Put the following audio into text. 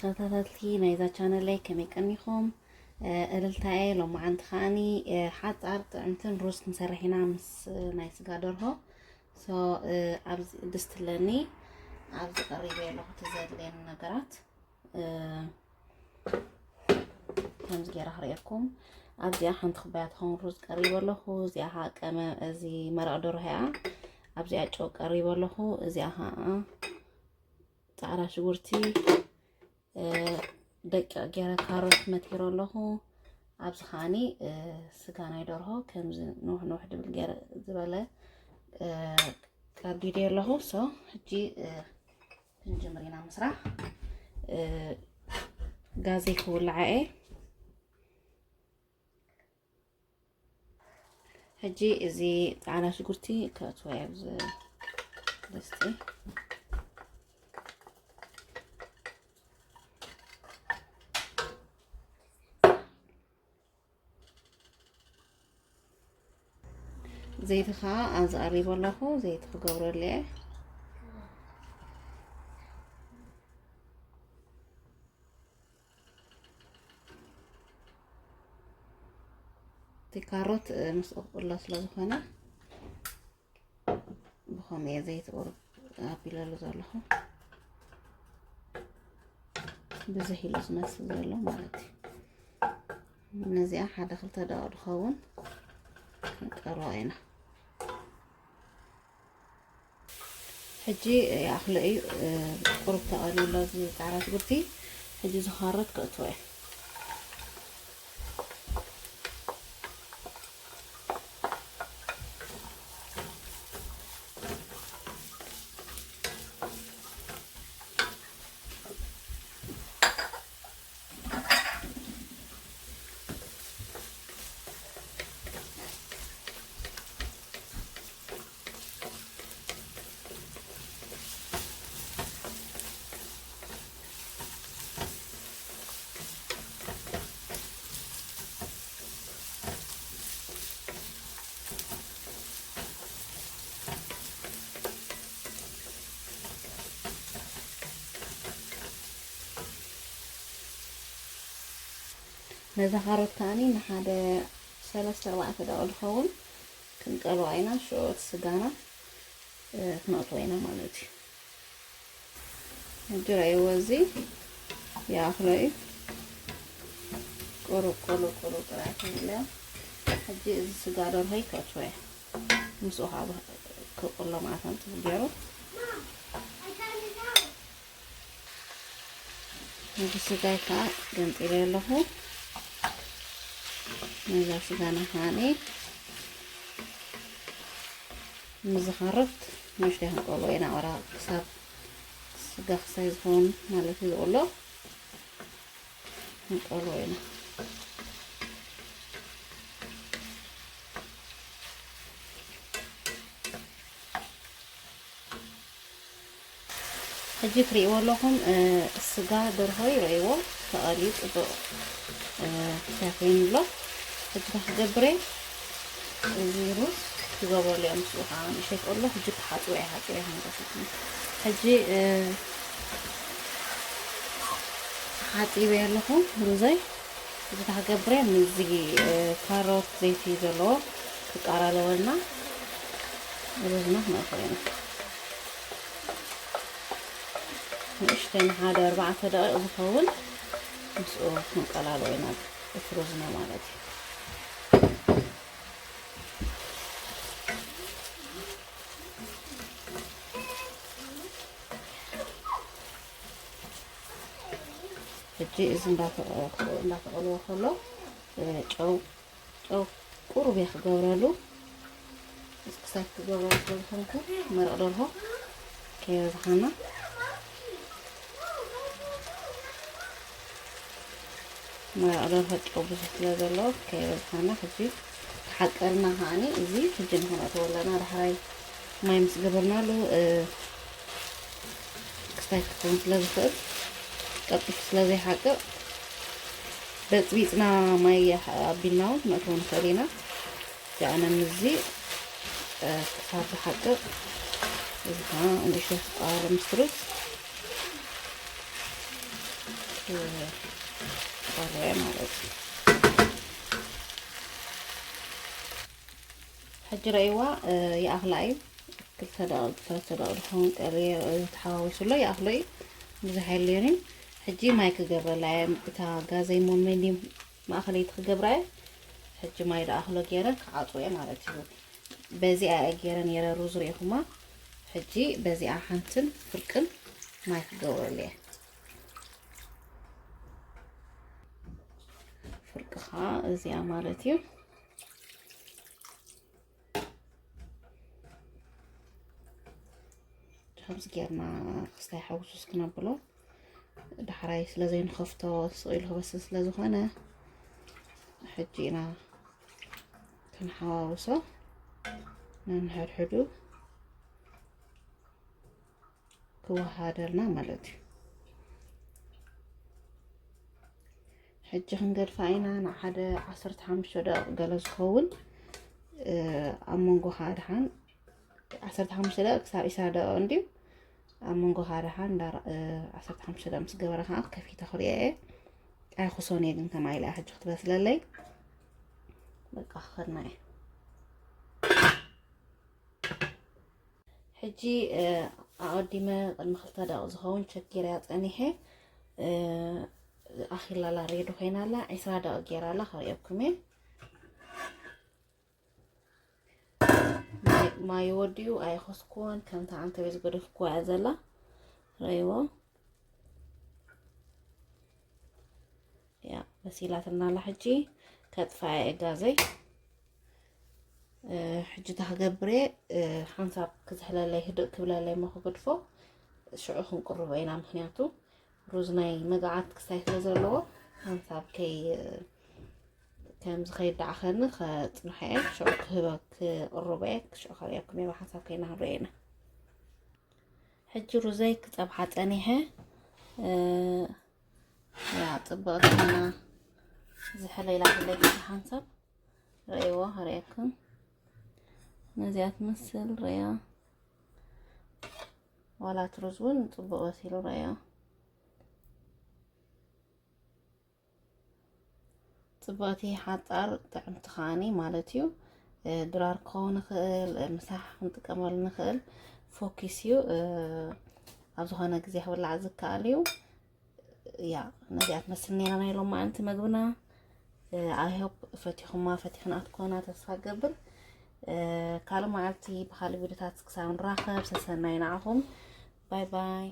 ተኸታተልቲ ናይዛ ቻነለይ ከመይ ቀኒኹም? እ፣ እልልታየ ሎማዓንቲ ከዓኒ፣ እ፣ ሓጻር ጥዕምትን ሩዝ ክንሰርሕ ኢና ምስ፣ እ፣ ናይ ስጋ ደርሆ። ሶ፣ እ፣ ኣብዚ ድስቲ ኣለኒ። ኣብዚ ቀሪበ ኣለኹ እቲ ዘድልየኒ ነገራት። እ፣ ከምዚ ገይረ ክርእየኩም። ኣብዚኣ ሓንቲ ኩባያ ትኸውን ሩዝ ቀሪበ ኣለኹ። እዚኣ ኸዓ ቀመ-፣ እዚ መረቕ ደርሆ እያ። ኣብዚኣ ጨው ቀሪበ ኣለኹ። እዚኣ ኸዓ ጻዕዳ ሽጉርቲ፣ እ፣ ደቂቕ ገይረ ካሮት መቲረ ኣለኹ። ኣብዚ ከዓኒ፣ እ፣ ስጋ ናይ ደርሆ ከምዚ ንውሕ ንውሕ ድብል ገይረ ዝበለ፣ እ፣ ቀዲደ ኣለኹ። ሶ፣ ሕጂ፣ እ፣ ክንጅምር ኢና ምስራሕ። እ፣ ጋዘይ ክውልዓ እየ። ሕጂ እዚ ጻዕዳ ሽጉርቲ ከእትዎ እየ ኣብዚ ድስቲ። ዘይቲ ኸዓ ኣብዚ ቀሪበ ኣለኹ፣ ዘይቲ ክገብረሉ እየ። እቲ ካሮት፣ እ፣ ምስኡ ክቕሎ ስለ ዝኾነ ብኸምኡ እየ ዘይቲ ቁሩብ ኣቢለሉ ዘለኹ። ብዝሕ ኢሉ ዝመስል ዘሎ ማለት እዩ። ነዚኣ ሓደ ክልተ ደቂቕ ዝኸውን ክንቀልዋ ኢና። ሕጂ ይኣኽሎ እዩ፣ እ፣ ቁሩብ ተቐልዩ ኣሎ እዚ ጻዕዳ ሽጉርቲ። ሕጂ እዚ ካሮት ከእትዎ እየ። ነዛ ካሮት ከዓኒ ንሓደ ሰለስተ ኣርባዕተ ደቂቕ ዝኸውን ክንቀልዋ ኢና። ሽዑ እቲ ስጋና፣ እ፣ ክነእትዎ ኢና ማለት እዩ። ሕጂ ረእይዎ፣ እዚ ይኣኽሎ እዩ። ቁሩብ፣ ቁሩብ፣ ቁሩብ ጥራይ ክብል እያ። ሕጂ እዚ ስጋ ደርሆይ ከእትዎ እየ። ምስኡ ከዓ ክቕሎ ማለት እዩ፣ ጽቡቕ ገይሩ። ሕጂ ስጋይ ከዓ ገንፂለ ኣለኹ። ነዛ ስጋና ከዓኒ ምስ ዝኻረፍት ንእሽተይ ክንቆሎ ኢና፣ ወላ ክሳብ ስጋ ክሳይ ዝኸውን ማለት እዩ ዝቆሎ። ንቆሎ ኢና። ሕጂ ትርእይዎ ኣለኹም፣ እ፣ ስጋ ደርሆ ይረእይዎ፣ ተቐልዩ ጽቡቕ፣ እ፣ ክሳይ ኮይኑ ኣሎ። ሕጂ እንታይ ክገብር እየ? እዚ ሩዝ ክገብረሉ እየ። ምስኡ ከዓ ንእሽተይ ከሎ ሕጂ ክሓጽቦ እየ፣ ሓጺበ እየ ከነሳስኒ። ሕጂ፣ እ፣ ሓጺበ ኣለኹ ሩዘይ። እዚ እንታይ ክገብር እየ? ምስዚ፣ እ፣ ካሮት ዘይቲ ዘለዎ ክቀራረበልና ሩዝና ክነእትዎ ኢና። ንእሽተይ ንሓደ ኣርባዕተ ደቂቕ ዝኸውን ምስኡ ክንቀላልዎ ኢና፣ እቲ ሩዝና ማለት እዩ። ሕጂ እዚ እንዳተ-፣ እንዳተቐልወ ከሎ፣ እ፣ ጨው፣ ጨው ቁሩብ እየ ክገብረሉ። እዚ ክሳብ ክገብረሉ ስለ ዝኾንኩ መረቕ ደርሆ ከይበዝሓና። መረቕ ደርሆ ጨው ብዙሕ ስለ ዘለዎ ከይበዝሓና። ሕጂ ክሓቀልና ከዓኒ እዚ ሕጂ ንኽነእትዎ ኣለና። ዳሕራይ ማይ ምስ ገበርናሉ፣ እ፣ ክስታይ ክኸውን ስለ ዝኽእል፣ ቀልጢፉ ስለ ዘይሓቅቕ፣ በጽቢጽና ማይ ኣቢልና እውን ክነእትዎ ንኽእል ኢና። እዚ ኣነ ምስዚ፣ እ፣ ክሳብ ዝሓቅቕ፣ እዚ ከዓ ንእሽተይ ክቀራረብ ምስ ሩዝ፣ ቆልዐ ማለት እዩ። ሕጂ ረእይዋ፣ ይኣኽላ እዩ። ክልተ ደቂቕ፣ ሰለስተ ደቂቕ ዝኸውን ቀልየ፣ ተሓዋዊሱ ኣሎ፣ ይኣኽሎ እዩ። ብዙሕ የድልዮን እዩ። ሕጂ ማይ ክገብረላ እየ። እታ ጋዘይ ሞሜንዲ ማእኸለይቲ ክገብራ እየ። ሕጂ ማይ ደኣኽሎ ገይረ ክዓፅዎ እየ ማለት እዩ። በዚኣ እየ ገይረ ነይረ ሩዝ ርኢኹማ። ሕጂ በዚኣ ሓንትን ፍርቅን ማይ ክገብረሉ እየ። ፍርቂ ኸዓ እዚኣ ማለት እዩ። ከምዚ ጌርና ክስታይ ሓውሱስ ክነብሎ። ዳሕራይ ስለ ዘይንኸፍቶ ስቕ ኢሉ ክበስል ስለ ዝኾነ፣ ሕጂ ኢና ክንሓዋውሶ፣ ነንሕድሕዱ ክወሃደልና ማለት እዩ። ሕጂ ክንገድፋ ኢና ንሓደ ዓሰርተ ሓሙሽተ ደቂቕ ገለ ዝኸውን፣ ኣብ መንጎ ከዓ ደሓን ዓሰርተ ሓሙሽተ ደቂቕ ክሳብ ዒስራ ደቂቕ እንድዩ። ኣብ መንጎ ከዓ ደሓን እንዳ ዓሰርተ ሓሙሽተ ደቂቕ ምስ ገበረ ከዓ ከፊተ ክሪኦ እየ። ኣይኹሶን እየ ግን ከማይ ኢላ ሕጂ ክትበስለለይ። በቃ ክኸድና እየ። ሕጂ ኣቐዲመ ቅድሚ ክልተ ደቂቕ ዝኸውን ቸክ ገይረያ ጸኒሐ። ኣኺላላ ሬዲ ኮይና ኣላ። ዒስራ ደቂቕ ገይራ ኣላ፣ ከርእየኩም እየ። ማይ፣ ማይ ወዲኡ ኣይኾስኩዎን፣ ከምታ ዓንተበይ ዝገደፍኩዋ እያ ዘላ። ረእይዎ። ያ፣ በሲላትና ኣላ። ሕጂ ከጥፋ እየ ጋዘይ። ሕጂ እታ ክገብር እየ፣ ሓንሳብ ክዝሕለለይ፣ ህድእ ክብለለይ እሞ ክገድፎ፣ ሽዑ ክንቅርቦ ኢና። ምኽንያቱ ሩዝ ናይ መግዓት ክስታይ ስለ ዘለዎ፣ ሓንሳብ ከይ-፣ ከምዚ ከይደዓኸኒ ከጽንሖ እየ። ሽዑ ክህበ-፣ ክቕርቦ እየ። ሽዑ ከርእየኩም እየ፣ ብሓንሳብ ከይና ክንርእዮ ኢና። ሕጂ ሩዘይ ክጸብሓ ጸኒሐ። እ፣ ያ፣ ጽብቕቲ ኮይና ዝሕለይላ ህለይ ሓንሳብ ረእይዎ፣ ከርእየኩም። ነዚኣ ትመስል፣ ረእያ። ዋላ እቲ ሩዝ እውን ጽቡቕ በሲሉ፣ ረእያ። ጽብቕቲ፣ ሓጻር፣ ጥዕምቲ ከዓኒ ማለት እዩ። እ፣ ድራር ክኸውን ይኽእል፣ እ፣ ምሳሕ ክንጥቀመሉ ንኽእል። ፎኪስ እዩ፣ እ፣ ኣብ ዝኾነ ግዜ ክብላዕ ዝከኣል እዩ። ያ፣ ነዚኣ ትመስል ነይራ ናይ ሎማዓንቲ መግብና። እ፣ I hope ፈቲኹማ፣ ፈቲኽና ትኮና ተስፋ ገብር። እ፣ ካልእ መዓልቲ ብኻልእ ቪዲዮታት ክሳብ ንራኸብ፣ ሰሰናይ ንዓኹም። ባይ ባይ።